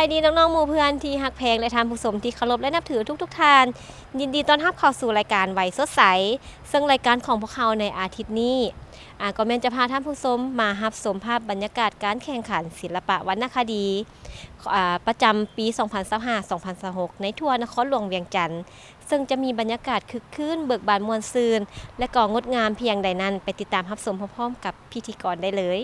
ສະບາຍດີນ້ອງໆ ໝູ່ເພື່ອນທີ່ຮັກແພງ ແລະ ທ່ານຜູ້ຊົມທີ່ເຄົາລົບ ແລະ ນັບຖືທຸກໆທ່ານ. ຍິນດີຕ້ອນຮັບເຂົ້າສູ່ລາຍການໄວສົດໃສ, ເຊິ່ງລາຍການຂອງພວກເຮົາໃນອາທິດນີ້ ອາ ກໍແມ່ນຈະພາທ່ານຜູ້ຊົມມາຮັບຊົມພາບບັນຍາກາດການແຂ່ງຂັນສິລະປະວັນນະຄະດີ ອາ ປະຈຳປີສອງພັນຊາວຫ້າ ສອງພັນຊາວຫົກ ໃນທົ່ວນະຄອນຫຼວງວຽງຈັນ, ເຊິ່ງຈະມີບັນຍາກາດຄຶກຄື້ນ, ເບີກບານມ່ວນຊື່ນ ແລະ ກໍງົດງາມພຽງໃດນັ້ນ, ໄປຕິດຕາມຮັບຊົມພ້ອມໆກັບພິທີກອນໄດ້ເລີຍ.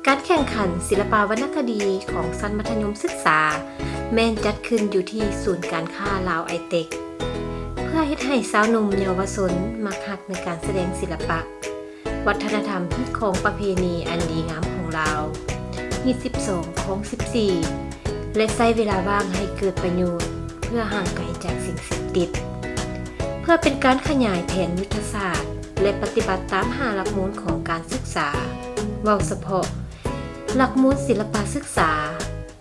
ການແຂ່ງຂັນສິລະປະວັນນະຄະດີຂອງຊັ້ນມັດທະຍົມສຶກສາ ແມ່ນຈັດຂຶ້ນຢູ່ທີ່ສູນການຄ້າລາວໄອເຕັກ ເພື່ອເຮັດໃຫ້ຊາວໜຸ່ມເຍົາວະຊົນມັກຮັກໃນການສະແດງສິລະປະ ວັດທະນະທຳ, ຮີດຄອງປະເພນີອັນດີງາມຂອງລາວ, ຮີດສິບສອງ ຄອງສິບສີ່ ແລະ ໃຊ້ເວລາວ່າງໃຫ້ເກີດປະໂຫຍດ ເພື່ອຫ່າງໄກຈາກສິ່ງເສບຕິດ, ເພື່ອເປັນການຂະຫຍາຍແຜນຍຸດທະສາດ ແລະ ປະຕິບັດຕາມຫ້າຫຼັກມູນຂອງການສຶກສາ, ເວົ້າສະເພາະ ຫຼັກມູນສິລະປະສຶກສາ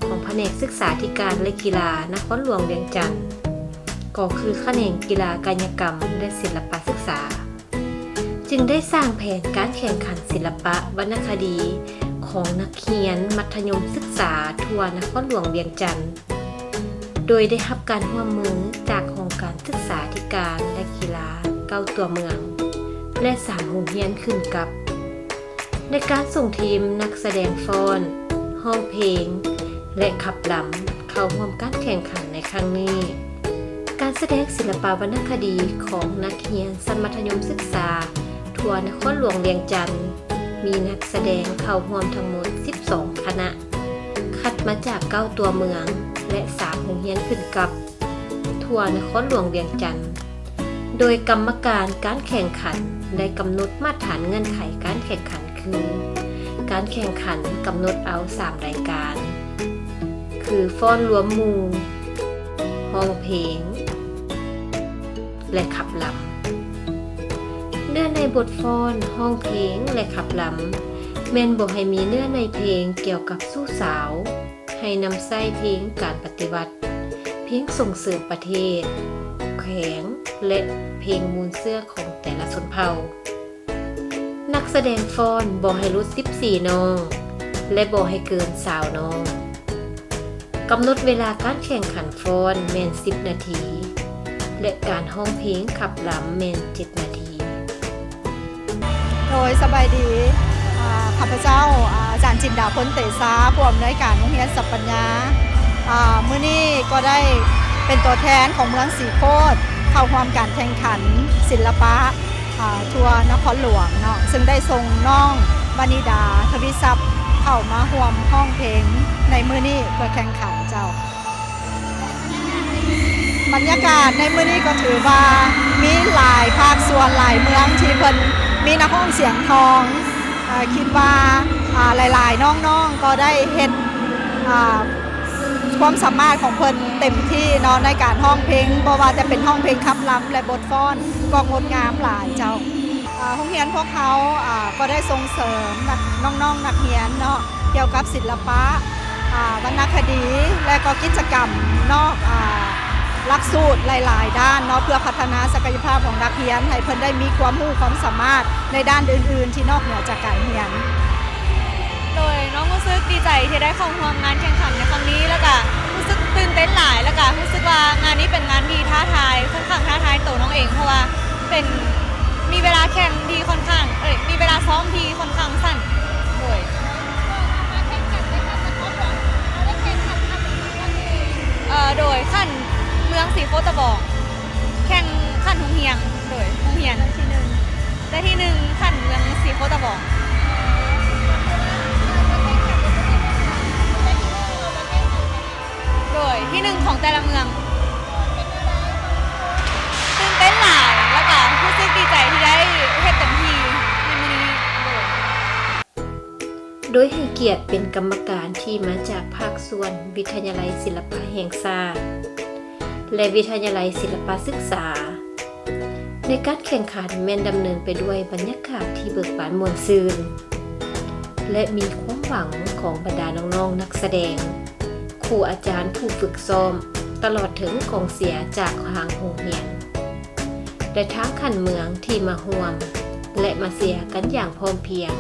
ຂອງພະແນກສຶກສາທິການ ແລະ ກິລານະຄອນຫຼວງວຽງຈັນ, ກໍຄືຂະແໜງກິລາກາຍະກຳ ແລະ ສິລະປະສຶກສາ, ຈຶ່ງໄດ້ສ້າງແຜນການແຂ່ງຂັນສິລະປະວັນນະຄະດີຂອງນັກຮຽນມັດທະຍົມສຶກສາທົ່ວນະຄອນຫຼວງວຽງຈັນ, ໂດຍໄດ້ຮັບການຮ່ວມມືຈາກຫ້ອງການສຶກສາທິການ ແລະ ກິລາເກົ້າຕົວເມືອງ ແລະ ສາມໂຮງຮຽນຂຶ້ນກັບ ໃນການສົ່ງທີມນັກສະແດງຟ້ອນ, ຮ້ອງເພງ ແລະ ຂັບລຳ ເຂົ້າຮ່ວມການແຂ່ງຂັນໃນຄັ້ງນີ້. ການສະແດງສິລະປະວັນນະຄະດີຂອງນັກຮຽນຊັ້ນມັດທະຍົມສຶກສາທົ່ວນະຄອນຫຼວງວຽງຈັນ ມີນັກສະແດງເຂົ້າຮ່ວມທັງໝົດສິບສອງຄະນະ, ຄັດມາຈາກເກົ້າຕົວເມືອງ ແລະ ສາມໂຮງຮຽນຂຶ້ນກັບ ທົ່ວນະຄອນຫຼວງວຽງຈັນ, ໂດຍກຳມະການການແຂ່ງຂັນໄດ້ກຳນົດມາດຖານເງື່ອນໄຂການແຂ່ງຂັນຄື ການແຂ່ງຂັນກຳນົດເອົາສາມລາຍການ ຄື ຟ້ອນລວມໝູ່, ຮ້ອງເພງ ແລະ ຂັບລຳ. ເນື້ອໃນບົດຟ້ອນ, ຮ້ອງເພງ ແລະ ຂັບລຳ ແມ່ນບໍ່ໃຫ້ມີເນື້ອໃນເພງກ່ຽວກັບຊູ້ສາວ, ໃຫ້ນຳໃຊ້ເພງການປະຕິວັດ, ເພງສົ່ງເສີມປະເທດ, ແຂວງ ແລະ ເພງມູນເຊື້ອຂອງແຕ່ລະຊົນເຜົ່າ. ນັກສະແດງຟ້ອນບໍ່ໃຫ້ຫຼຸດສິບສີ່ນ້ອງ ແລະ ບໍ່ໃຫ້ເກີນຊາວນ້ອງ. ກຳນົດເວລາການແຂ່ງຂັນຟ້ອນແມ່ນສິບນາທີ ແລະ ການຮ້ອງເພງຂັບລຳແມ່ນເຈັດນາທີ. ໂດຍ ສະບາຍດີ ອາ ຂ້າພະເຈົ້າ ອາ ອາຈານຈິນດາ ພົນເຕຊາ ຜູ້ອຳນວຍການໂຮງຮຽນສັບປັນຍາ. ອາ ມື້ນີ້ກໍໄດ້ເປັນຕົວແທນຂອງເມືອງສີໂຄດ ເຂົ້າຮ່ວມການແຂ່ງຂັນສິລະປະ ອາ ທົ່ວນະຄອນຫຼວງເນາະ, ເຊິ່ງໄດ້ສົ່ງນ້ອງ ວະນິດາ ທະວີຊັບ ເຂົ້າມາຮ່ວມຮ້ອງເພງໃນມື້ນີ້ເພື່ອແຂ່ງຂັນເຈົ້າ. ບັນຍາກາດໃນມື້ນີ້ກໍຖືວ່າມີຫຼາຍພາກສ່ວນຫຼາຍເມືອງທີ່ເພິ່ນມີນັກຮ້ອງສຽງທອງ. ເອີ ຄິດວ່າ ອາ ຫຼາຍໆນ້ອງໆກໍໄດ້ເຮັດ ອາ ຄວາມສາມາດຂອງເພິ່ນເຕັມທີ່ເນາະ ໃນການຮ້ອງເພງ, ບໍ່ວ່າຈະເປັນຮ້ອງເພງຂັບລຳ ແລະ ບົດຟ້ອນ ກໍງົດງາມຫຼາຍເຈົ້າ. ອາ ໂຮງຮຽນພວກເຮົາ ອາ ກໍໄດ້ສົ່ງເສີມນັກ ນ້ອງໆນັກຮຽນເນາະ ກ່ຽວກັບສິລະປະ ອາ ວັນນະຄະດີ ແລະ ກໍກິດຈະກຳນອກ ອາ ຫຼັກສູດຫຼາຍໆດ້ານເນາະ ເພື່ອພັດທະນາສັກກະຍະພາບຂອງນັກຮຽນ ໃຫ້ເພິ່ນໄດ້ມີຄວາມຮູ້ຄວາມສາມາດໃນດ້ານອື່ນໆທີ່ນອກເໜືອຈາກການຮຽນ. ໂດຍ ນ້ອງຮູ້ສຶກດີໃຈທີ່ໄດ້ເຂົ້າຮ່ວມງານແຂ່ງຂັນໃນຄັ້ງນີ້ ແລ້ວກະຮູ້ສຶກຕື່ນເຕັ້ນຫຼາຍ ແລ້ວກະຮູ້ສຶກວ່າງານນີ້ເປັນງານທີ່ທ້າທາຍ ຂ້ອນຂ້າງທ້າທາຍໂຕນ້ອງເອງ ເພາະວ່າເປັນ ມີເວລາແຂ່ງທີ່ຂ້ອນຂ້າງ ເອີຍ ມີເວລາຊ້ອມທີ່ຂ້ອນຂ້າງສັ້ນ. ໂດຍ ເອີ ໂດຍ ຂັ້ນເມືອງສີໂຄດຕະບອງ ແຂ່ງຂັ້ນໂຮງຮຽນ ໂດຍ ໂຮງຮຽນ ໄດ້ທີໜຶ່ງ ໄດ້ທີໜຶ່ງ ຂັ້ນເມືອງສີໂຄດຕະບອງ. ໂດຍ ທີໜຶ່ງຂອງແຕ່ລະເມືອງ. ຕື່ນເຕັ້ນຫຼາຍ ແລ້ວກະຮູ້ສຶກດີໃຈທີ່ໄດ້ເຮັດເຕັມທີ່ໃນມື້ນີ້. ໂດຍ ໂດຍໃຫ້ກຽດເປັນກຳມະການທີ່ມາຈາກພາກສ່ວນວິທະຍາໄລສິລະປະແຫ່ງຊາດ ແລະ ວິທະຍາໄລສິລະປະສຶກສາ. ໃນການແຂ່ງຂັນແມ່ນດຳເນີນໄປດ້ວຍບັນຍາກາດທີ່ເບີກບານມ່ວນຊື່ນ ແລະ ມີຄວາມຫວັງຂອງບັນດານ້ອງໆນັກສະແດງ, ຄູອາຈານຜູ້ຝຶກຊ້ອມ, ຕະຫຼອດເຖິງກອງເຊຍຈາກທາງໂຮງຮຽນ. ແລະ ທາງຂັ້ນເມືອງທີ່ມາຮ່ວມ ແລະ ມາເຊຍກັນຢ່າງພ້ອມພຽງ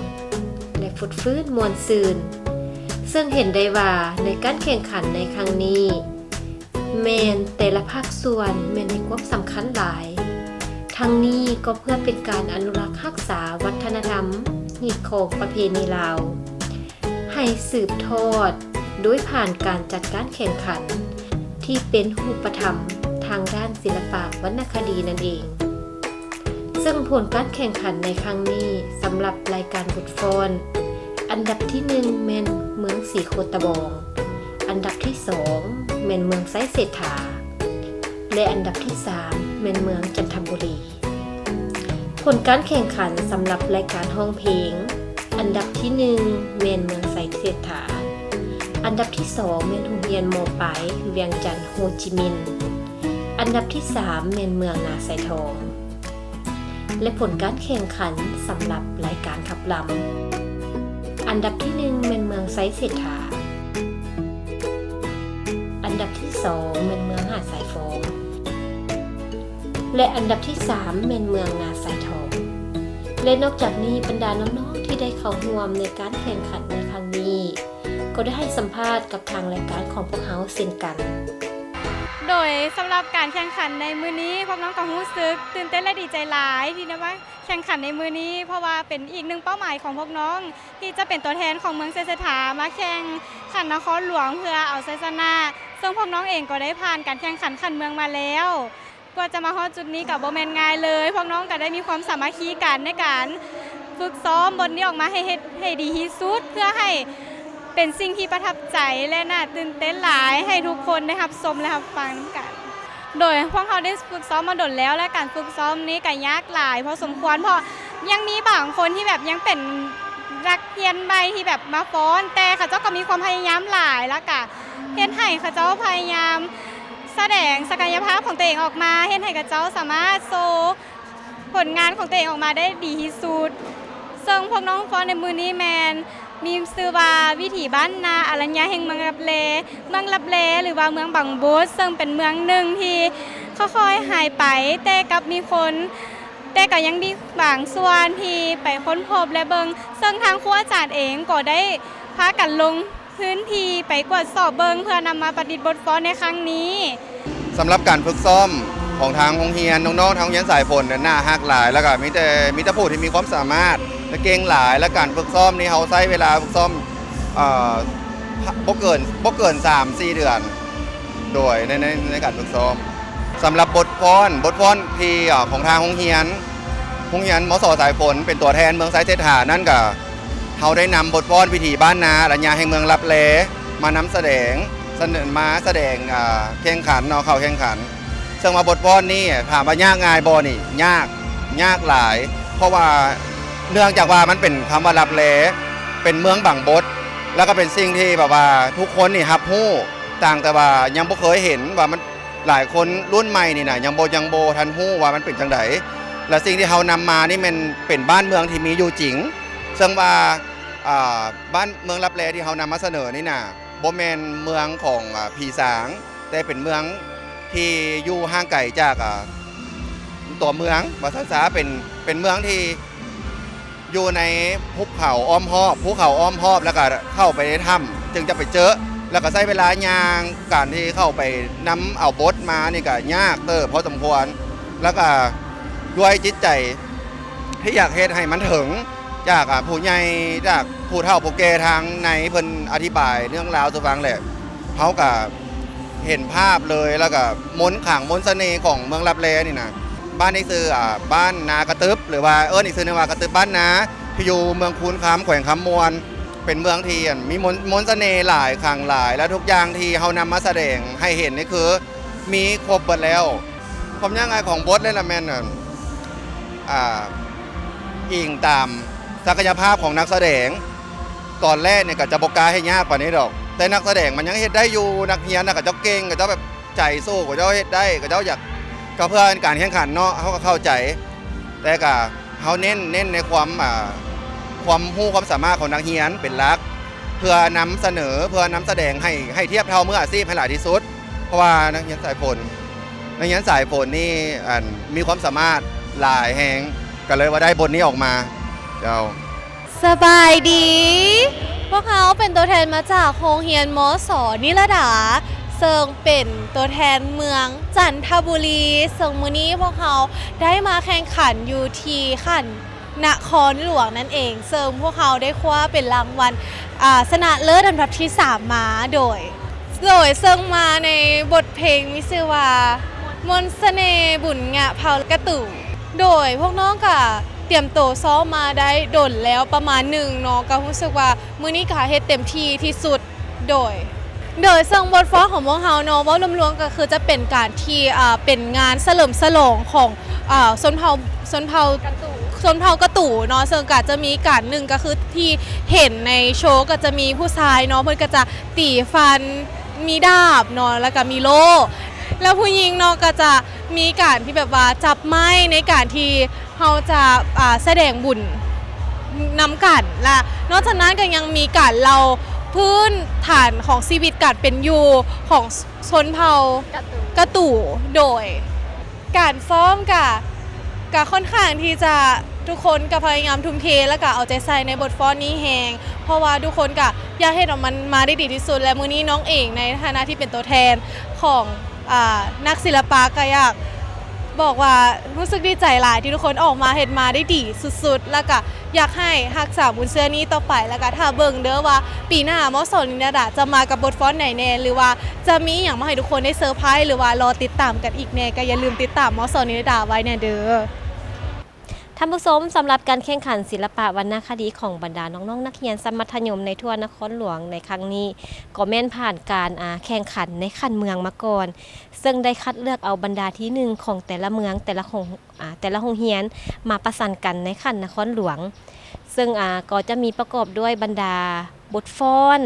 ແລະ ຟົດຟື້ນມ່ວນຊື່ນ. ເຊິ່ງເຫັນໄດ້ວ່າໃນການແຂ່ງຂັນໃນຄັ້ງນີ້ ແມ່ນແຕ່ລະພາກສ່ວນແມ່ນໃຫ້ຄວາມສຳຄັນຫຼາຍ. ທັງນີ້ກໍເພື່ອເປັນການອະນຸລັກຮັກສາວັດທະນະທຳ, ຮີດຄອງປະເພນີລາວ ໃຫ້ສືບທອດໂດຍຜ່ານການຈັດການແຂ່ງຂັນທີ່ເປັນຮູບປະທຳທາງດ້ານສິລະປະວັນນະຄະດີນັ້ນເອງ. ເຊິ່ງຜົນການແຂ່ງຂັນໃນຄັ້ງນີ້ ສຳລັບລາຍການບົດຟ້ອນ ອັນດັບທີໜຶ່ງແມ່ນເມືອງສີໂຄດຕະບອງ, ອັນດັບທີສອງແມ່ນເມືອງໄຊເສດຖາ ແລະ ອັນດັບທີສາມແມ່ນເມືອງຈັນທະບູລີ. ຜົນການແຂ່ງຂັນສຳລັບລາຍການຮ້ອງເພງ ອັນດັບທີໜຶ່ງແມ່ນເມືອງໄຊເສດຖາ, ອັນດັບທີສອງແມ່ນໂຮງຮຽນ ມ.ປາຍ ວຽງຈັນ ໂຮຈິມິນ, ອັນດັບທີສາມແມ່ນເມືອງນາຊາຍທອງ. ແລະ ຜົນການແຂ່ງຂັນສຳລັບລາຍການຂັບລຳ ອັນດັບທີໜຶ່ງແມ່ນເມືອງໄຊເສດຖາ, ອັນດັບທີສອງແມ່ນເມືອງຫາດຊາຍຟອງ ແລະ ອັນດັບທີສາມແມ່ນເມືອງນາຊາຍທອງ. ແລະ ນອກຈາກນີ້ ບັນດານ້ອງໆທີ່ໄດ້ເຂົ້າຮ່ວມໃນການແຂ່ງຂັນໃນຄັ້ງນີ້ ກໍໄດ້ໃຫ້ສຳພາດກັບທາງລາຍການຂອງພວກເຮົາເຊັ່ນກັນ. ໂດຍສຳລັບການແຂ່ງຂັນໃນມື້ນີ້ ພວກນ້ອງກໍຮູ້ສຶກຕື່ນເຕັ້ນ ແລະ ດີໃຈຫຼາຍທີ່ໄດ້ມາແຂ່ງຂັນໃນມື້ນີ້ ເພາະວ່າເປັນອີກໜຶ່ງເປົ້າໝາຍຂອງພວກນ້ອງ ທີ່ຈະເປັນຕົວແທນຂອງເມືອງໄຊເສດຖາມາແຂ່ງຂັນນະຄອນຫຼວງ ເພື່ອເອົາໄຊຊະນະ. ເຊິ່ງພວກນ້ອງເອງກໍໄດ້ຜ່ານການແຂ່ງຂັນຂັ້ນເມືອງມາແລ້ວ. ກວ່າຈະມາຮອດຈຸດນີ້ກໍບໍ່ແມ່ນງ່າຍເລີຍ. ພວກນ້ອງກໍໄດ້ມີຄວາມສາມັກຄີກັນໃນການຝຶກຊ້ອມບົດນີ້ອອກມາໃຫ້ເຮັດໃຫ້ດີທີ່ສຸດ ເພື່ອໃຫ້ເປັນສິ່ງທີ່ປະທັບໃຈ ແລະ ໜ້າຕື່ນເຕັ້ນຫຼາຍ ໃຫ້ທຸກຄົນໄດ້ຮັບຊົມ ແລະ ຮັບຟັງນຳກັນ. ໂດຍພວກເຮົາໄດ້ຝຶກຊ້ອມມາດົນແລ້ວ ແລະ ການຝຶກຊ້ອມນີ້ກໍຍາກຫຼາຍພໍສົມຄວນ ເພາະຍັງມີບາງຄົນທີ່ແບບຍັງເປັນນັກຮຽນໃໝ່ທີ່ແບບມາຟ້ອນ ແຕ່ເຂົາເຈົ້າກໍມີຄວາມພະຍາຍາມຫຼາຍ ແລ້ວກະເຮັດໃຫ້ເຂົາເຈົ້າພະຍາຍາມ ສະແດງສັກກະຍະພາບຂອງຕົວເອງອອກມາ ເຮັດໃຫ້ເຂົາເຈົ້າສາມາດໂຊຜົນງານຂອງຕົວເອງອອກມາໄດ້ດີທີ່ສຸດ. ເຊິ່ງພວກນ້ອງຟ້ອນໃນມື້ນີ້ແມ່ນມີຊື່ວ່າ ວິຖີບ້ານນາ ອາລັນຍາແຫ່ງເມືອງລັບແລ. ເມືອງລັບແລ ຫຼືວ່າເມືອງບັງບົດ ເຊິ່ງເປັນເມືອງໜຶ່ງທີ່ຄ່ອຍໆຫາຍໄປ ແຕ່ກັບມີຄົນ ແຕ່ກໍຍັງມີບາງສ່ວນທີ່ໄປຄົ້ນພົບ ແລະ ເບິ່ງ ເຊິ່ງທາງຄູອາຈານເອງກໍໄດ້ພາກັນລົງ ພື້ນທີ່ໄປກວດສອບເບິ່ງ ເພື່ອນຳມາປະດິດບົດຟ້ອນໃນຄັ້ງນີ້. ສຳລັບການຝຶກຊ້ອມຂອງທາງໂຮງຮຽນ ນ້ອງໆທາງໂຮງຮຽນສາຍຝົນນັ້ນໜ້າຮັກຫຼາຍ ແລ້ວກໍມີແຕ່ ມີແຕ່ຜູ້ທີ່ມີຄວາມສາມາດ ແລະ ເກັ່ງຫຼາຍ ແລະ ການຝຶກຊ້ອມນີ້ເຮົາໃຊ້ເວລາຝຶກຊ້ອມ ເອີ ບໍ່ເກີນ ບໍ່ເກີນສາມສີ່ເດືອນ ໂດຍ ໃນ ໃນ ໃນການຝຶກຊ້ອມ. ສຳລັບບົດຟ້ອນ ບົດຟ້ອນທີ່ ເອີ ຂອງທາງໂຮງຮຽນ ໂຮງຮຽນ ມສ ສາຍຝົນ ເປັນຕົວແທນເມືອງໄຊເສດຖານັ້ນ ກະ ເຮົາໄດ້ນຳບົດຟ້ອນວິຖີບ້ານນາ ອາລັນຍາແຫ່ງເມືອງລັບແລ ມານຳສະແດງ ສະເໜີ ມາສະແດງ ອ່າ ແຂ່ງຂັນເນາະ ເຂົ້າແຂ່ງຂັນ. ເຊິ່ງວ່າບົດຟ້ອນນີ້ ຖາມວ່າຍາກງ່າຍບໍ່ນີ້? ຍາກ ຍາກຫຼາຍ ເພາະວ່າເນື່ອງຈາກວ່າມັນເປັນຄຳວ່າລັບແລ ເປັນເມືອງບັງບົດ ແລ້ວກໍເປັນສິ່ງທີ່ແບບວ່າທຸກຄົນນີ້ຮັບຮູ້ ຕ່າງແຕ່ວ່າຍັງບໍ່ເຄີຍເຫັນວ່າມັນ ຫຼາຍຄົນລຸ້ນໃໝ່ນີ້ນະ ຍັງບໍ່ ຍັງບໍ່ທັນຮູ້ວ່າມັນເປັນຈັ່ງໃດ ແລະ ສິ່ງທີ່ເຮົານຳມານີ້ແມ່ນເປັນບ້ານເມືອງທີ່ມີຢູ່ຈິງ ເຊິ່ງວ່າ ອ່າ ບ້ານເມືອງລັບແລທີ່ເຮົານຳມາສະເໜີນີ້ນະ ບໍ່ແມ່ນເມືອງຂອງ ອ່າ ຜີສາງ ແຕ່ເປັນເມືອງທີ່ຢູ່ຫ່າງໄກຈາກ ອ່າ ຕົວເມືອງ ວ່າຊັ້ນຊະ ເປັນ ເປັນເມືອງທີ່ ຢູ່ໃນພູເຂົາອ້ອມຮອບ ພູເຂົາອ້ອມຮອບ ແລ້ວກະເຂົ້າໄປໃນຖ້ຳຈຶ່ງຈະໄປເຈິ ແລ້ວກະໃຊ້ເວລາຍ່າງ ການທີ່ເຂົ້າໄປນຳເອົາບົດມານີ້ກະຍາກເຕີບພໍສົມຄວນ ແລ້ວກະດ້ວຍຈິດໃຈທີ່ຢາກເຮັດໃຫ້ມັນເຖິງ ຈາກ ອ່າ ຜູ້ໃຫຍ່ ຈາກຜູ້ເຖົ້າຜູ້ແກ່ທາງໃນເພິ່ນອະທິບາຍເລື່ອງລາວສູ່ຟັງແຫຼະ ເຮົາກະ ເຫັນພາບເລີຍ ແລ້ວກະມົນຂາງມົນສະເໜ່ຂອງເມືອງລັບແລນີ້ນະ. ບ້ານນີ້ຊື່ ອ່າ ບ້ານນາກະຕຶບ ຫຼືວ່າເອີ້ນອີກຊື່ໜຶ່ງວ່າກະຕຶບບ້ານນາ ທີ່ຢູ່ເມືອງຄູນຄຳ ແຂວງຄຳມ່ວນ ເປັນເມືອງທີ່ ອັນ ມີມົນ ມົນສະເໜ່ຫຼາຍ ຂລັງຫຼາຍ ແລະ ທຸກຢ່າງທີ່ເຮົານຳມາສະແດງໃຫ້ເຫັນນີ້ຄືມີຄົບເບິດແລ້ວ. ຄວາມຍາກງ່າຍຂອງບົດເລີຍລະແມ່ນ ອ່າ ອີງຕາມສັກກະຍະພາບຂອງນັກສະແດງ. ຕອນແລກນີ້ກະຈະບໍ່ກ້າເຮັດຍາກປານນີ້ດອກ ແຕ່ນັກສະແດງມັນຍັງເຮັດໄດ້ຢູ່ ນັກຮຽນນະ ເຂົາເຈົ້າເກັ່ງ ເຂົາເຈົ້າແບບໃຈສູ້ ເຂົາເຈົ້າເຮັດໄດ້ ເຂົາເຈົ້າຢາກ ກະເພື່ອການແຂ່ງຂັນເນາະ ເຮົາກະເຂົ້າໃຈ ແຕ່ກະເຮົາເນັ້ນ ເນັ້ນໃນຄວາມ ອ່າ ຄວາມຮູ້ຄວາມສາມາດຂອງນັກຮຽນເປັນຫຼັກ ເພື່ອນຳສະເໜີ ເພື່ອນຳສະແດງໃຫ້ ໃຫ້ທຽບເທົ່າມືອາຊີບໃຫ້ຫຼາຍທີ່ສຸດ ເພາະວ່ານັກຮຽນສາຍຝົນ ນັກຮຽນສາຍຝົນນີ້ ອັນ ມີຄວາມສາມາດຫຼາຍແຮງ ກໍເລີຍວ່າໄດ້ບົດນີ້ອອກມາ ເຈົ້າ. ສະບາຍດີ ພວກເຮົາເປັນຕົວແທນມາຈາກໂຮງຮຽນ ມສ ນິລະດາ ເຊິ່ງເປັນຕົວແທນເມືອງຈັນທະບູລີ ເຊິ່ງມື້ນີ້ພວກເຮົາໄດ້ມາແຂ່ງຂັນຢູ່ທີ່ຂັ້ນ ນະຄອນຫຼວງນັ້ນເອງ ເຊິ່ງພວກເຮົາໄດ້ຄວ້າເປັນລາງວັນ ອາ ຊະນະເລີດອັນດັບທີສາມມາ ໂດຍ ໂດຍ ເຊິ່ງມາໃນບົດເພງມີຊື່ວ່າ ມົນສະເໜ່ບຸນງະເຜົ່າກະຕູ ໂດຍ ພວກນ້ອງກະຕຽມໂຕຊ້ອມມາໄດ້ດົນແລ້ວປະມານໜຶ່ງເນາະ ກະຮູ້ສຶກວ່າມື້ນີ້ກະເຮັດເຕັມທີ່ທີ່ສຸດ ໂດຍ ໂດຍ ເຊິ່ງບົດຟ້ອນຂອງພວກເຮົາເນາະ ເວົ້າລວມໆ ກໍຄືຈະເປັນການທີ່ ອ່າ ເປັນງານສະເຫຼີມສະຫຼອງຂອງ ອ່າ ຊົນເຜົ່າ ຊົນເຜົ່າ ກະຕູ ຊົນເຜົ່າກະຕູເນາະ ເຊິ່ງກໍຈະມີການ ໜຶ່ງກໍຄືທີ່ເຫັນໃນໂຊ ກໍຈະມີຜູ້ຊາຍເນາະ ເພິ່ນກໍຈະຕີຟັນ ມີດາບເນາະ ແລ້ວກໍມີໂລ່ ແລ້ວຜູ້ຍິງເນາະ ກໍຈະມີການທີ່ແບບວ່າຈັບໄມ້ໃນການທີ່ ເຮົາຈະ ອ່າ ສະແດງບຸນນຳກັນ ແລະ ນອກຈາກນັ້ນກໍຍັງມີການເລົ່າພື້ນຖານຂອງຊີວິດການເປັນຢູ່ຂອງ ຊ- ຊົນເຜົ່າກະຕູ ກະຕູ ໂດຍ ການຊ້ອມກະ ກະຂ້ອນຂ້າງທີ່ຈະ ທຸກຄົນກະພະຍາຍາມທຸ່ມເທ ແລະ ກະເອົາໃຈໃສ່ໃນບົດຟ້ອນນີ້ແຮງ ເພາະວ່າທຸກຄົນກະຢາກເຮັດອອກມັນມາໄດ້ດີທີ່ສຸດ ແລະ ມື້ນີ້ນ້ອງເອງໃນຖານະທີ່ເປັນຕົວແທນຂອງ ອ່າ ນັກສິລະປະ ກະຢາກບອກວ່າຮູ້ສຶກດີໃຈຫຼາຍທີ່ທຸກຄົນອອກມາເຮັດມາໄດ້ດີສຸດໆ ແລ້ວກະຢາກໃຫ້ຮັກສາບຸນເຊື້ອນີ້ຕໍ່ໄປ ແລ້ວກະຖ້າເບິ່ງເດີວ່າປີໜ້າ ມສ ນິລະດາ ຈະມາກັບບົດຟ້ອນໃດແດ່ ຫຼືວ່າຈະມີຫຍັງມາໃຫ້ທຸກຄົນໄດ້ເຊີໄພ ຫຼືວ່າລໍຕິດຕາມກັນອີກແດ່ ກະຢ່າລືມຕິດຕາມ ມສ ນິລະດາ ໄວ້ແດ່ເດີ. ທ່ານຜູ້ຊົມ, ສຳລັບການແຂ່ງຂັນສິລະປະວັນນະຄະດີຂອງບັນດານ້ອງໆນັກຮຽນຊັ້ນມັດທະຍົມໃນທົ່ວນະຄອນຫຼວງໃນຄັ້ງນີ້ ກໍແມ່ນຜ່ານການ ອາ ແຂ່ງຂັນໃນຂັ້ນເມືອງມາກ່ອນ, ເຊິ່ງໄດ້ຄັດເລືອກເອົາບັນດາທີໜຶ່ງຂອງແຕ່ລະເມືອງ, ແຕ່ລະໂຮງ ອາ ແຕ່ລະໂຮງຮຽນມາປະຊັນກັນໃນຂັ້ນນະຄອນຫຼວງ, ເຊິ່ງ ອາ ກໍຈະມີປະກອບດ້ວຍບັນດາບົດຟ້ອນ,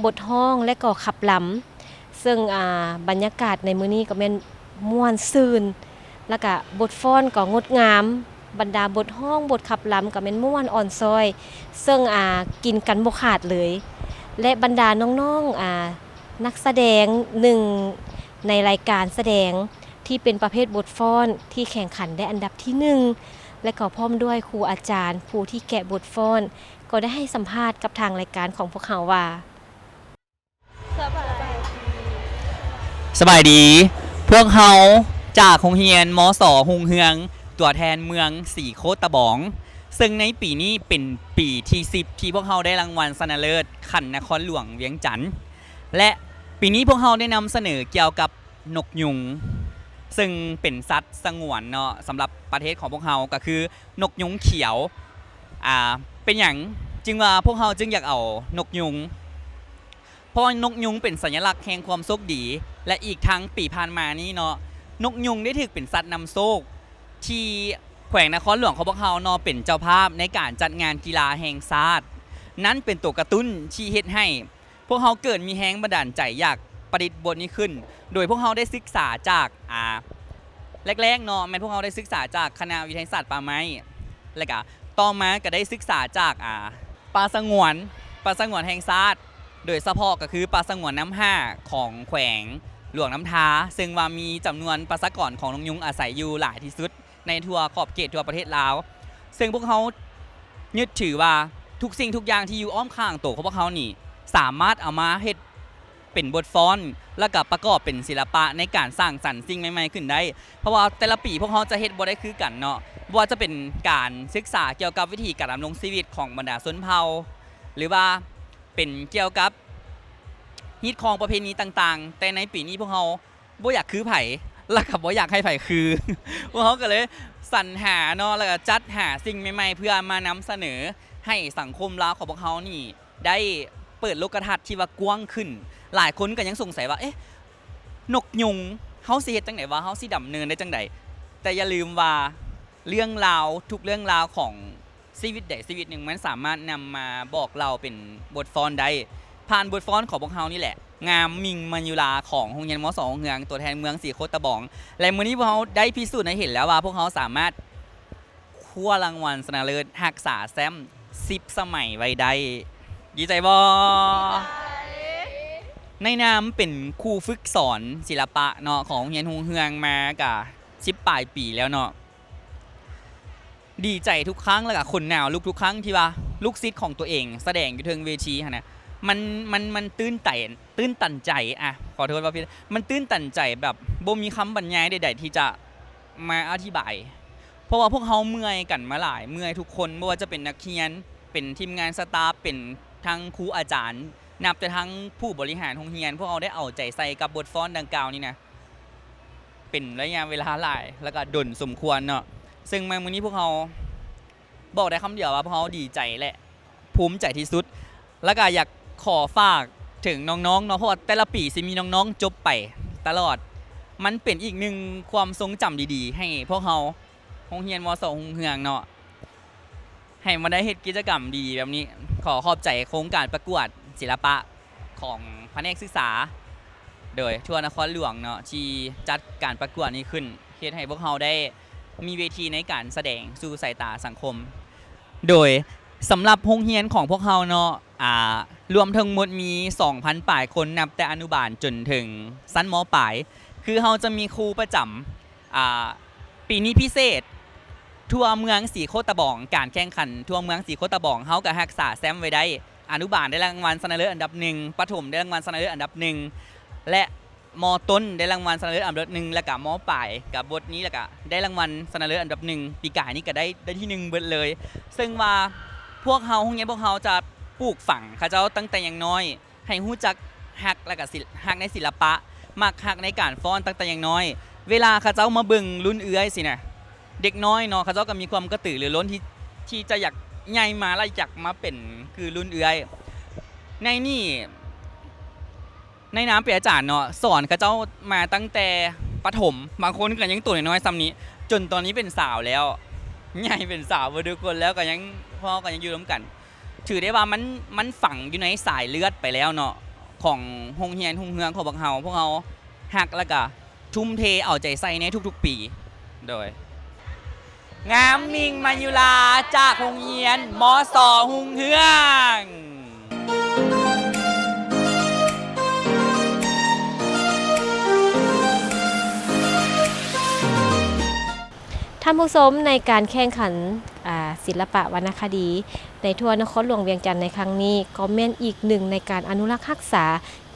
ບົດຮ້ອງ ແລະ ກໍຂັບລຳ. ເຊິ່ງ ອາ ບັນຍາກາດໃນມື້ນີ້ກໍແມ່ນມ່ວນຊື່ນ ແລ້ວກະບົດຟ້ອນກໍງົດງາມ, ບັນດາບົດຮ້ອງ, ບົດຂັບລຳກໍແມ່ນມ່ວນອ່ອນຊ້ອຍ, ເຊິ່ງ ອາ ກິນກັນບໍ່ຂາດເລີຍ ແລະ ບັນດານ້ອງໆ ອາ ນັກສະແດງໜຶ່ງໃນລາຍການສະແດງທີ່ເປັນປະເພດບົດຟ້ອນທີ່ແຂ່ງຂັນໄດ້ອັນດັບທີໜຶ່ງ ແລະ ກໍພ້ອມດ້ວຍຄູອາຈານຜູ້ທີ່ແກະບົດຟ້ອນ ກໍໄດ້ໃຫ້ສຳພາດກັບທາງລາຍການຂອງພວກເຮົາວ່າ ສະບາຍດີ ພວກເຮົາຈາກໂຮງຮຽນ ມສ ຮຸ່ງເຮືອງ ຕົວແທນເມືອງສີໂຄດຕະບອງ ເຊິ່ງໃນປີນີ້ເປັນປີທີສິບ ທີ່ພວກເຮົາໄດ້ລາງວັນຊະນະເລີດຂັ້ນນະຄອນຫຼວງວຽງຈັນ ແລະ ປີນີ້ພວກເຮົາໄດ້ນຳສະເໜີກ່ຽວກັບນົກຍຸງ ເຊິ່ງເປັນສັດສະຫງວນເນາະ ສຳລັບປະເທດຂອງພວກເຮົາ ກໍຄືນົກຍຸງຂຽວ. ອາ ເປັນຫຍັງຈຶ່ງວ່າພວກເຮົາຈຶ່ງຢາກເອົານົກຍຸງ? ເພາະວ່ານົກຍຸງເປັນສັນຍະລັກແຫ່ງຄວາມໂຊກດີ ແລະ ອີກທັງປີຜ່ານມານີ້ເນາະ ນົກຍຸງໄດ້ຖືກເປັນສັດນຳໂຊກ ທີ່ແຂວງນະຄອນຫຼວງຂອງພວກເຮົາເນາະ ເປັນເຈົ້າພາບໃນການຈັດງານກິລາແຫ່ງຊາດ. ນັ້ນເປັນຕົວກະຕຸ້ນທີ່ເຮັດໃຫ້ພວກເຮົາເກີດມີແຮງບັນດານໃຈຢາກປະດິດບົດນີ້ຂຶ້ນ ໂດຍພວກເຮົາໄດ້ສຶກສາຈາກ ອາ ແລກໆເນາະ ແມ່ນພວກເຮົາໄດ້ສຶກສາຈາກຄະນະວິທະຍາສາດປ່າໄມ້ ແລະກະຕໍ່ມາກະໄດ້ສຶກສາຈາກ ອາ ປ່າສະຫງວນ ປ່າສະຫງວນແຫ່ງຊາດ ໂດຍສະເພາະກະຄືປ່າສະຫງວນນ້ຳຫ້າຂອງແຂວງຫຼວງນ້ຳທາ ເຊິ່ງວ່າມີຈຳນວນປະຊາກອນຂອງນົກຍຸງອາໄສຢູ່ຫຼາຍທີ່ສຸດໃນທົ່ວຂອບເຂດທົ່ວປະເທດລາວ ເຊິ່ງພວກເຮົາຍຶດຖືວ່າທຸກສິ່ງທຸກຢ່າງທີ່ຢູ່ອ້ອມຂ້າງໂຕຂອງພວກເຮົານີ້ ສາມາດເອົາມາເຮັດ ເປັນບົດຟ້ອນ ແລ້ວກະປະກອບເປັນສິລະປະໃນການສ້າງສັນສິ່ງໃໝ່ໆຂຶ້ນໄດ້ ເພາະວ່າແຕ່ລະປີພວກເຮົາຈະເຮັດບໍ່ໄດ້ຄືກັນເນາະ ບໍ່ວ່າຈະເປັນການສຶກສາກ່ຽວກັບວິທີການດຳລົງຊີວິດຂອງບັນດາຊົນເຜົ່າ ຫຼືວ່າເປັນກ່ຽວກັບຮີດຄອງປະເພນີຕ່າງໆ ແຕ່ໃນປີນີ້ພວກເຮົາບໍ່ຢາກຄືໃຜ ແລ້ວກະບໍ່ຢາກໃຫ້ໃຜຄື ພວກເຮົາກະເລີຍສັນຫາເນາະ ແລ້ວກະຈັດຫາສິ່ງໃໝ່ໆ ເພື່ອມານຳສະເໜີໃຫ້ສັງຄົມລາວຂອງພວກເຮົານີ້ ໄດ້ເປີດໂລກະທັດທີ່ວ່າກວ້າງຂຶ້ນ. ຫຼາຍຄົນກໍຍັງສົງໄສວ່າ ເອະ ນົກຍຸງ ເຮົາຊິເຮັດຈັ່ງໃດວະ? ເຮົາຊິດຳເນີນໄດ້ຈັ່ງໃດ? ແຕ່ຢ່າລືມວ່າເລື່ອງລາວ ທຸກເລື່ອງລາວຂອງຊີວິດໃດຊີວິດໜຶ່ງ ມັນສາມາດນຳມາບອກເລົ່າເປັນບົດຟ້ອນໄດ້. ຜ່ານບົດຟ້ອນຂອງພວກເຮົານີ້ແຫຼະ ງາມ ມິ່ງ ມະຍຸລາ ຂອງໂຮງຮຽນ ມສ ຮຸ່ງເຮືອງ ຕົວແທນເມືອງສີໂຄດຕະບອງ ແລະ ມື້ນີ້ພວກເຮົາໄດ້ພິສູດໃຫ້ເຫັນແລ້ວວ່າ ພວກເຮົາສາມາດ ຄວ້າລາງວັນຊະນະເລີດຮັກສາແຊ້ມສິບສະໄໝໄວ້ໄດ້. ດີໃຈບໍ່? ດີໃຈ. ໃນນາມເປັນຄູຝຶກສອນສິລະປະເນາະ ຂອງໂຮງຮຽນຮຸ່ງເຮືອງມາກະສິບປາຍປີແລ້ວເນາະ, ດີໃຈທຸກຄັ້ງ ແລ້ວກະຂົນໜາວລຸກທຸກຄັ້ງທີ່ວ່າລູກສິດຂອງຕົວເອງສະແດງຢູ່ເທິງເວທີຫັ້ນນະ. ມັນ ມັນ ມັນຕື່ນໃຈ ຕື່ນຕັນໃຈ ອະ ຂໍໂທດວ່າຜິດ, ມັນຕື່ນຕັນໃຈແບບບໍ່ມີຄຳບັນຍາຍໃດໆທີ່ຈະມາອະທິບາຍ. ເພາະວ່າພວກເຮົາເມື່ອຍກັນມາຫຼາຍ, ເມື່ອຍທຸກຄົນ, ບໍ່ວ່າຈະເປັນນັກຮຽນ, ເປັນທີມງານສະຕາຟ, ເປັນທັງຄູອາຈານ, ນັບແຕ່ທັງຜູ້ບໍລິຫານໂຮງຮຽນ, ພວກເຮົາໄດ້ເອົາໃຈໃສ່ກັບບົດຟ້ອນດັ່ງກ່າວນີ້ນະ ເປັນໄລຍະເວລາຫຼາຍ ແລ້ວກະດົນສົມຄວນເນາະ. ເຊິ່ງມາມື້ນີ້ພວກເຮົາບອກໄດ້ຄຳດຽວວ່າ ພວກເຮົາດີໃຈ ແລະ ພູມໃຈທີ່ສຸດ. ແລ້ວກະຢາກຂໍຝາກເຖິງນ້ອງໆເນາະ, ເພາະວ່າແຕ່ລະປີຊິມີນ້ອງໆຈົບໄປຕະຫຼອດ. ມັນເປັນອີກໜຶ່ງຄວາມຊົງຈຳດີໆໃຫ້ພວກເຮົາ ໂຮງຮຽນ ມສ ຮຸ່ງເຮືອງເນາະ ໃຫ້ມາໄດ້ເຮັດກິດຈະກຳດີໆແບບນີ້. ຂໍຂອບໃຈໂຄງການປະກວດສິລະປະຂອງພະແນກສຶກສາ ໂດຍທົ່ວນະຄອນຫຼວງເນາະ ທີ່ຈັດການປະກວດນີ້ຂຶ້ນ ເຮັດໃຫ້ພວກເຮົາໄດ້ມີເວທີໃນການສະແດງສູ່ສາຍຕາສັງຄົມ. ໂດຍສຳລັບໂຮງຮຽນຂອງພວກເຮົາເນາະ ອາ ລວມທັງໝົດມີສອງພັນປາຍຄົນ ນັບແຕ່ອະນຸບານຈົນເຖິງຊັ້ນ ມ.ປາຍ. ຄືເຮົາຈະມີຄູປະຈຳ ອາ ປີນີ້ພິເສດ ທົ່ວເມືອງສີໂຄດຕະບອງ, ການແຂ່ງຂັນທົ່ວເມືອງສີໂຄດຕະບອງ ເຮົາກະຮັກສາແຊ້ມໄວ້ໄດ້. ອະນຸບານໄດ້ລາງວັນຊະນະເລີດອັນດັບໜຶ່ງ, ປະຖົມໄດ້ລາງວັນຊະນະເລີດອັນດັບໜຶ່ງ ແລະ ມ.ຕົ້ນໄດ້ລາງວັນຊະນະເລີດອັນດັບໜຶ່ງ ແລ້ວກະ ມ.ປາຍ ກະບົດນີ້ ແລ້ວກະໄດ້ລາງວັນຊະນະເລີດອັນດັບໜຶ່ງ. ປີກາຍນີ້ກະໄດ້ ໄດ້ທີໜຶ່ງເບິດເລີຍ. ເຊິ່ງວ່າພວກເຮົາ ໂຮງຮຽນພວກເຮົາຈະປູກຝັງເຂົາເຈົ້າຕັ້ງແຕ່ຍັງນ້ອຍ ໃຫ້ຮູ້ຈັກຮັກ ແລ້ວກະສິ ຮັກໃນສິລະປະ, ມັກຮັກໃນການຟ້ອນຕັ້ງແຕ່ຍັງນ້ອຍ. ເວລາເຂົາເຈົ້າມາເບິ່ງລຸ້ນເອື້ອຍຊີ້ນະ, ເດັກນ້ອຍເນາະ ເຂົາເຈົ້າກະມີຄວາມກະຕືລືລົ້ນທີ່ ທີ່ຈະຢາກໃຫຍ່ມາ ແລະ ຢາກມາເປັນຄືລຸ້ນເອື້ອຍ. ໃນນີ້ ໃນນາມເປັນອາຈານເນາະ ສອນເຂົາເຈົ້າມາຕັ້ງແຕ່ປະຖົມ, ບາງຄົນກະຍັງໂຕນ້ອຍໆສ່ຳນີ້ ຈົນຕອນນີ້ເປັນສາວແລ້ວ, ໃຫຍ່ເປັນສາວເບິດທຸກຄົນແລ້ວ, ກະຍັງ ພວກເຮົາກະຍັງຢູ່ນຳກັນ. ຖືໄດ້ວ່າມັນ ມັນຝັງຢູ່ໃນສາຍເລືອດໄປແລ້ວເນາະ ຂອງໂຮງຮຽນຮຸ່ງເຮືອງຂອງພວກເຮົາ. ພວກເຮົາຮັກ ແລ້ວກະທຸ່ມເທເອົາໃຈໃສ່ໃນທຸກໆປີ ໂດຍ ງາມມິ່ງມາຍຸລາ ຈາກໂຮງຮຽນ ມສ ຮຸ່ງເຮືອງ. ທ່ານຜູ້ຊົມ, ໃນການແຂ່ງຂັນ ອາ ສິລະປະວັນນະຄະດີ ໃນທົ່ວນະຄອນຫຼວງວຽງຈັນໃນຄັ້ງນີ້ ກໍແມ່ນອີກໜຶ່ງໃນການອະນຸລັກຮັກສາ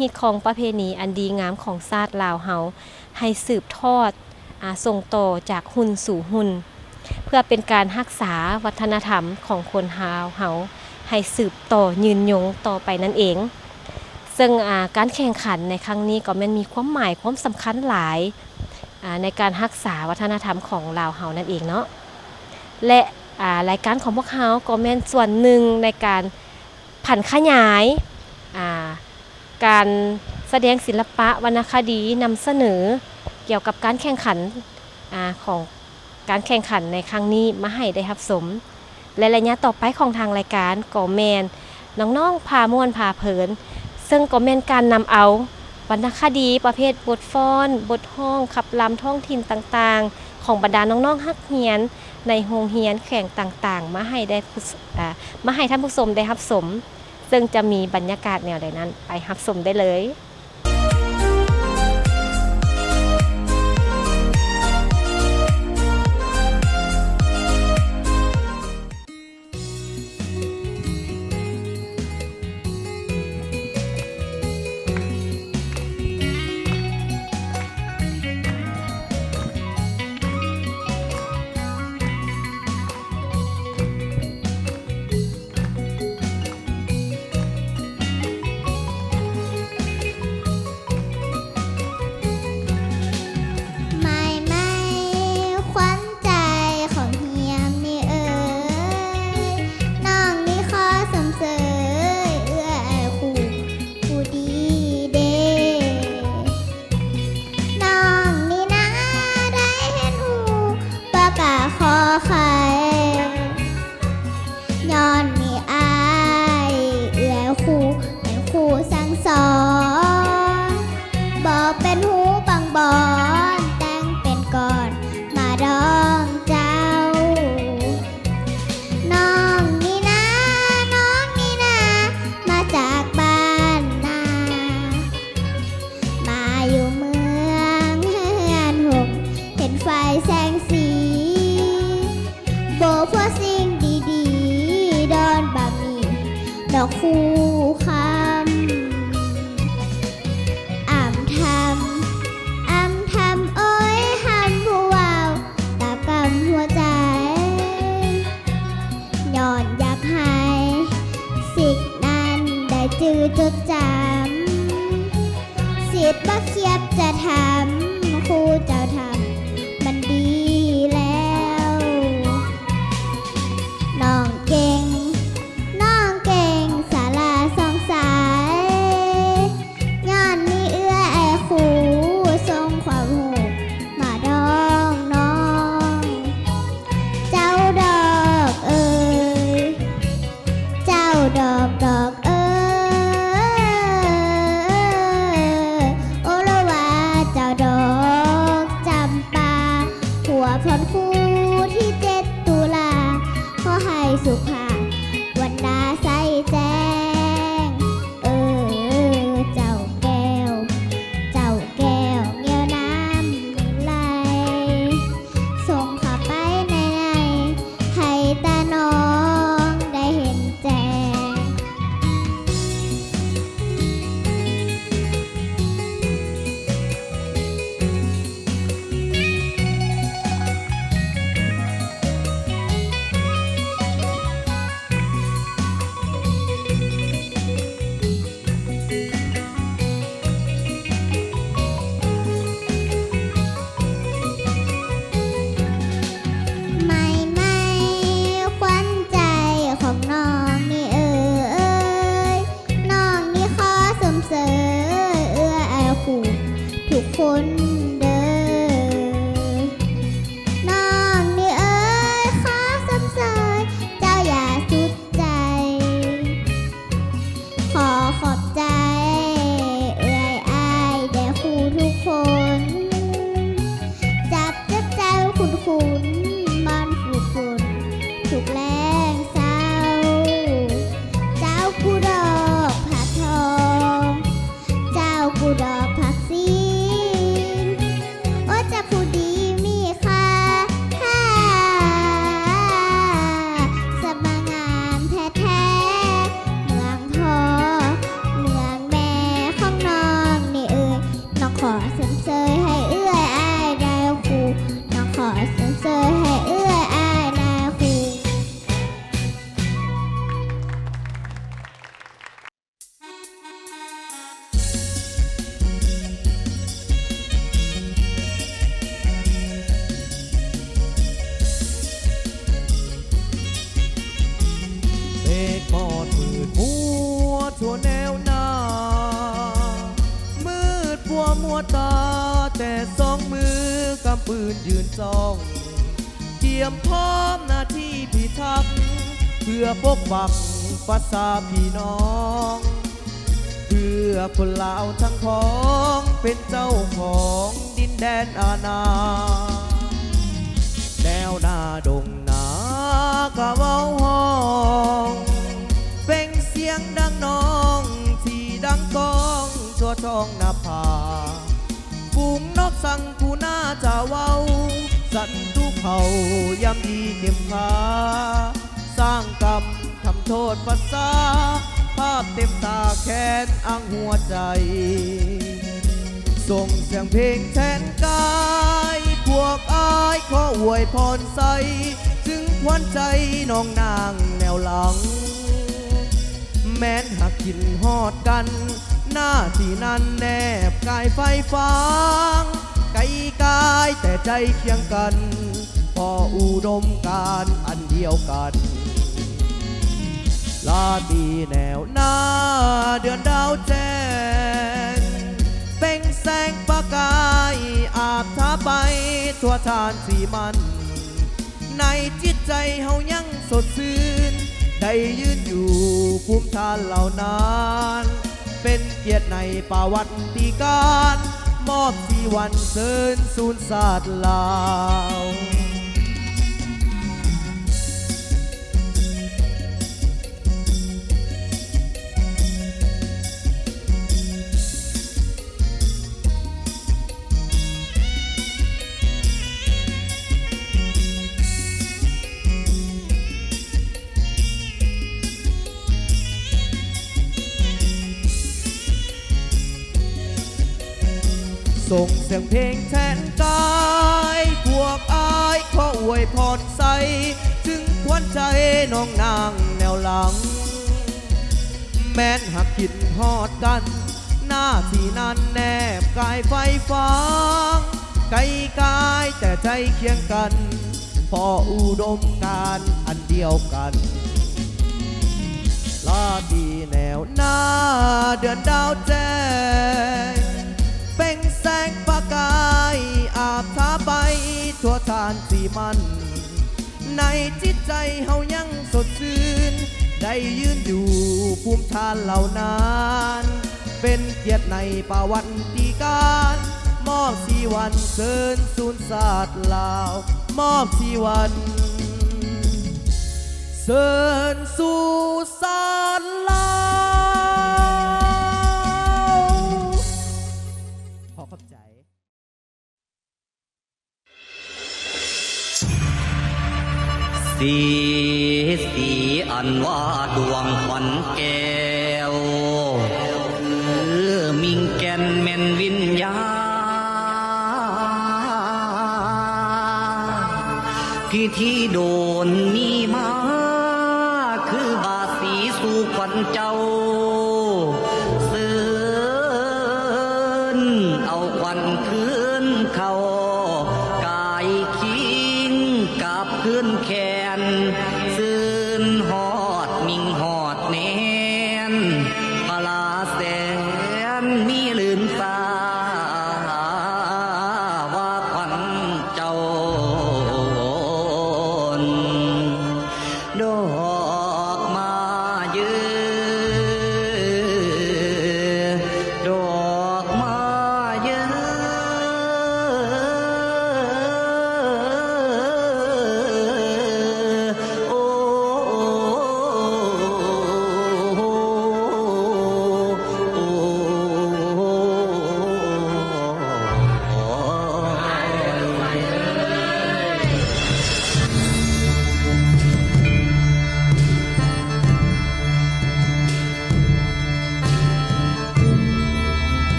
ຮີດຄອງປະເພນີອັນດີງາມຂອງຊາດລາວເຮົາ ໃຫ້ສືບທອດ ອາ ສົ່ງຕໍ່ຈາກຮຸ່ນສູ່ຮຸ່ນ ເພື່ອເປັນການຮັກສາວັດທະນະທຳຂອງຄົນລາວເຮົາ ໃຫ້ສືບຕໍ່ຍືນຍົງຕໍ່ໄປນັ້ນເອງ. ເຊິ່ງ ອາ ການແຂ່ງຂັນໃນຄັ້ງນີ້ກໍແມ່ນມີຄວາມໝາຍຄວາມສຳຄັນຫຼາຍ ອາ ໃນການຮັກສາວັດທະນະທຳຂອງລາວເຮົານັ້ນເອງເນາະ ແລະ ອາ ລາຍການຂອງພວກເຮົາກໍແມ່ນສ່ວນໜຶ່ງໃນການຜັນຂະຫຍາຍ ອາ ການສະແດງສິລະປະວັນນະຄະດີ ນຳສະເໜີກ່ຽວກັບການແຂ່ງຂັນ ອາ ຂອງ ການແຂ່ງຂັນໃນຄັ້ງນີ້ມາໃຫ້ໄດ້ຮັບຊົມ ແລະ ໄລຍະຕໍ່ໄປຂອງທາງລາຍການກໍແມ່ນນ້ອງໆພາມ່ວນພາເພີນ ເຊິ່ງກໍແມ່ນການນຳເອົາວັນນະຄະດີປະເພດບົດຟ້ອນ, ບົດຮ້ອງ, ຂັບລຳທ້ອງຖິ່ນຕ່າງໆ ຂອງບັນດານ້ອງໆນັກຮຽນໃນໂຮງຮຽນແຂວງຕ່າງໆ ມາໃຫ້ໄດ້ ອາ ມາໃຫ້ທ່ານຜູ້ຊົມໄດ້ຮັບຊົມ ເຊິ່ງຈະມີບັນຍາກາດແນວໃດນັ້ນ ໄປຮັບຊົມໄດ້ເລີຍ. ຍ້ອນມີອ້າຍເອື້ອຍຄູເປັນຄູສັ່ງສອນ ບອກເປັນຫູບັງບອນ ແຕ່ງເປັນກອນມາດອງເຈົ້າ. ນ້ອງນີ້ນາ ນ້ອງນີ້ນາ ມາຈາກບ້ານນາ ຄູ່ຄຳ ອຳທຳ ອຳທຳ ໂອ້ຍ ຮຳຜູ້ເວົ້າ ຕາບກຳຫົວໃຈ ຍ້ອນຢາກໃຫ້ສິດນັ້ນໄດ້ຈື່ຈົດຈຳ ສິດບໍ່ຄຽບຈະທຳ ຄູເຈົ້າທຳມັນດີແລ້ວ ນ້ອງເກັ່ງ ນ້ອງເກັ່ງ ສາລາສ່ອງໃສ ຍ້ອນມີເອື້ອຍອ້າຍຄູສົ່ງຄວາມຮູ້ມາດອກນ້ອງ ເຈົ້າດອກເອີຍ ເຈົ້າດອກດອກເອີຍ ໂອລະວາ ເຈົ້າດອກຈຳປາ ຫົວພອນຄູທີເຈັດຕຸລາ ຂໍໃຫ້ສຸຂະ ວັນນາໃສແຈ້ງ ເອີ ເຈົ້າແກ້ວ ເຈົ້າແກ້ວ ແງວນ້ຳໄຫຼ ສົ່ງເຂົ້າໄປໃນໃນ ໃຫ້ຕານ້ອງໄດ້ເຫັນແຈ້ງ. ໃໝ່ໆ ຂວັນໃຈຂອງນ້ອງນີ້ເອີຍ ນ້ອງນີ້ຂໍຊົມເຊີຍເອື້ອຍອ້າຍຄູທຸກຄົນເດີ ນ້ອງນີ້ເອີຍ ຂໍຊົມເຊີຍເຈົ້າຢ່າສຸດໃຈ ຂໍຂອບໃຈເອື້ອຍອ້າຍແດ່ຄູທຸກຄົນ ຈັບເຈັບໃຈຄຸ້ນໆ ມັນຟູຝົນທຸກແລງເຊົ້າ ເຈົ້າກູດອກຜັກທອງ ເຈົ້າກູດອກຜັກສີນ ໂອ້ ເຈົ້າຜູ້ດີມີຄ່າ ສະມາງາມແທ້ໆ ເມືອງພໍ່ເມືອງແມ່ຂອງນ້ອງນີ້ເອີຍ ນ້ອງຂໍຊົມເຊີຍໃຫ້ເອື້ອຍອ້າຍໄດ້ຄູ່ ນ້ອງຂໍຊົມເຊີຍໃຫ້ເອື້ອຍອ້າຍໄດ້ຄູ່. ເມກໝອດມືດມົວທົ່ວແນວໜ້າ ມືດມົວມົວຕາ ແຕ່ສອງມືກຳປືນຢືນຈ້ອງ ກຽມພ້ອມໜ້າທີ່ພິທັກ ເພື່ອປົກປັກພາສາພີ່ນ້ອງ ເພື່ອຄົນລາວທັງຜອງ ເປັນເຈົ້າຂອງດິນແດນອານາ ແນວໜ້າດົງນາກະເວົ້າຮ້ອງ ເປັ່ງສຽງດັ່ງນອງ ທີ່ດັ່ງກ້ອງທົ່ວທ້ອງນະພາ ຝູງນົກສັງຄູນາຈະເວົ້າ ສັນຕູເຂົາຢ້ຳຢີເຂັມຂາ ສ້າງກຳທຳໂທດພາສາ ພາບເຕັມຕາແຂນອ້າງຫົວໃຈ ສົ່ງສຽງເພງແທນກາຍ ພວກອ້າຍຂໍອວຍພອນໃສ ເຖິງຂວັນໃຈນ້ອງນາງແນວຫຼັງ ແມ່ນຫາກຄິດຮອດກັນ ໜ້າທີ່ນັ້ນແນບກາຍໄຟຟາງ ໄກກາຍແຕ່ໃຈຄຽງກັນ ເພາະອຸດົມການອັນດຽວກັນ ລາຕີແນວໜ້າເດືອນດາວແຈ້ງ ເປັ່ງແສງປະກາຍອາບທາໄປທົ່ວທ່ານທີ່ມັນ ໃນຈິດໃຈເຮົາຍັງສົດຊື່ນ ໄດ້ຢືນຢູ່ພູມທ່ານເຫຼົ່ານັ້ນ ເປັນກຽດໃນປະຫວັດຕິການ ມອບສີວັນເຊີນຊູນຊາດລາວ. ສົ່ງສຽງເພງແທນກາຍ ພວກອ້າຍຂໍອວຍພອນໃສ ເຖິງຂວັນໃຈນ້ອງນາງແນວຫຼັງ ແມ່ນຫາກຄິດຮອດກັນ ໜ້າທີ່ນັ້ນແນບກາຍໄຟຟາງ ໄກກາຍແຕ່ໃຈຄຽງກັນ ເພາະອຸດົມການອັນດຽວກັນ ລາຕີແນວໜ້າເດືອນດາວແຈ້ງ ເປັນແສງປະກາຍອາບທາໄປ ທົ່ວທ່ານທີ່ໝັ້ນ ໃນຈິດໃຈເຮົາຍັງສົດຊື່ນ ໄດ້ຢືນຢູ່ພູມທ່ານເຫຼົ່ານັ້ນ ເປັນກຽດໃນປະຫວັດຕິການ ມອບຊີວັນເຊີນຊູນຊາດລາວ ມອບຊີວັນເຊີນຊູຊາດລາວ ຂໍຂອບໃຈ. ສີ ສີອັນວ່າດວງຂວັນແກ້ວ ຄືມິ່ງແກ່ນແມ່ນວິນຍາ ທີ່ທີ່ໂດນມີມາ ຄືບາສີສູ່ຂວັນເຈົ້າ ເຊີນເອົາຂວັນຄືນເຂົ້າ ກາຍຄິງກັບຄືນແຂນ ເຊີນຮອດມິ່ງຮອດແນນ ພະລາແສນມີລື່ນຟ້າ ວ່າຂວັນເຈົ້າດອກມາເຍີ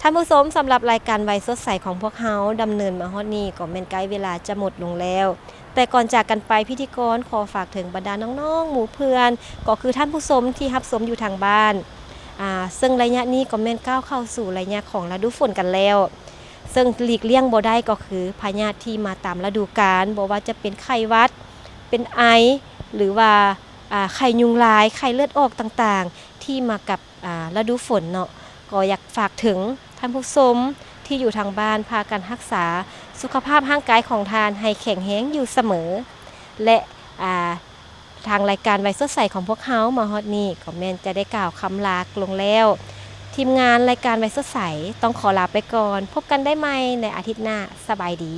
ທ່ານຜູ້ຊົມ, ສຳລັບລາຍການໄວສົດໃສຂອງພວກເຮົາດຳເນີນມາຮອດນີ້ກໍແມ່ນໃກ້ເວລາຈະໝົດລົງແລ້ວ. ແຕ່ກ່ອນຈາກກັນໄປ, ພິທີກອນຂໍຝາກເຖິງບັນດານ້ອງໆ ໝູ່ເພື່ອນ, ກໍຄືທ່ານຜູ້ຊົມທີ່ຮັບຊົມຢູ່ທາງບ້ານ. ອ່າ, ເຊິ່ງໄລຍະນີ້ກໍແມ່ນກ້າວເຂົ້າສູ່ໄລຍະຂອງລະດູຝົນກັນແລ້ວ. ເຊິ່ງຫຼີກລ່ຽງບໍ່ໄດ້ກໍຄືພະຍາດທີ່ມາຕາມລະດູການ, ບໍ່ວ່າຈະເປັນໄຂ້ຫວັດ, ເປັນໄອ, ຫຼືວ່າ, ອ່າ, ໄຂ້ຍຸງລາຍ, ໄຂ້ເລືອດອອກຕ່າງໆ ທີ່ມາກັບ ອ່າ ລະດູຝົນເນາະ, ກໍຢາກຝາກເຖິງທ່ານຜູ້ຊົມທີ່ຢູ່ທາງບ້ານ ພາກັນຮັກສາສຸຂະພາບຮ່າງກາຍຂອງທ່ານໃຫ້ແຂງແຮງຢູ່ສະເໝີ ແລະ ອ່າ ທາງລາຍການໄວສົດໃສຂອງພວກເຮົາມາຮອດນີ້ ກໍແມ່ນຈະໄດ້ກ່າວຄຳລາລົງແລ້ວ. ທີມງານລາຍການໄວສົດໃສຕ້ອງຂໍລາໄປກ່ອນ, ພົບກັນໄດ້ໃໝ່ໃນອາທິດໜ້າ. ສະບາຍດີ.